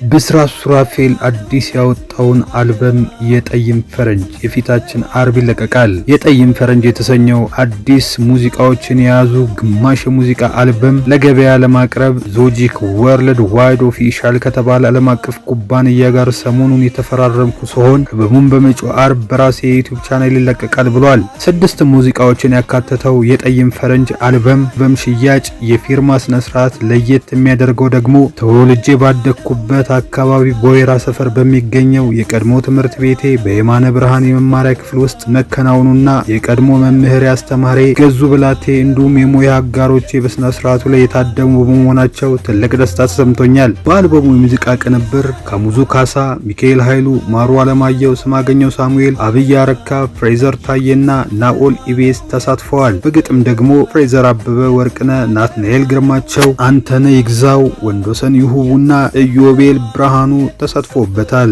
ብስራት ሱራፌል አዲስ ያወጣውን አልበም የጠይም ፈረንጅ የፊታችን አርብ ይለቀቃል። የጠይም ፈረንጅ የተሰኘው አዲስ ሙዚቃዎችን የያዙ ግማሽ የሙዚቃ አልበም ለገበያ ለማቅረብ ዞጂክ World Wide Official ከተባለ ዓለም አቀፍ ኩባንያ ጋር ሰሞኑን የተፈራረምኩ ሲሆን አልበሙን በመጪው አርብ በራሴ የ YouTube channel ይለቀቃል ብሏል። ስድስት ሙዚቃዎችን ያካተተው የጠይም ፈረንጅ አልበም በሽያጭ የፊርማ ስነስርዓት ለየት የሚያደርገው ደግሞ ተወልጄ ባደግኩበት አካባቢ ቦይራ ሰፈር በሚገኘው የቀድሞ ትምህርት ቤቴ በየማነ ብርሃን የመማሪያ ክፍል ውስጥ መከናወኑና የቀድሞ መምህር አስተማሪ ገዙ ብላቴ እንዲሁም የሙያ አጋሮቼ በስነ ስርዓቱ ላይ የታደሙ በመሆናቸው ትልቅ ደስታ ተሰምቶኛል። በአልበሙ የሙዚቃ ቅንብር ካሙዙ ካሳ፣ ሚካኤል ኃይሉ፣ ማሩ አለማየሁ፣ ስማገኘው ሳሙኤል፣ አብይ አረካ፣ ፍሬዘር ታዬና ናኦል ኢቤስ ተሳትፈዋል። በግጥም ደግሞ ፍሬዘር አበበ ወርቅነ፣ ናትናኤል ግርማቸው፣ አንተነ ይግዛው፣ ወንዶሰን ይሁቡና ኢዮቤል ብርሃኑ ተሳትፎበታል።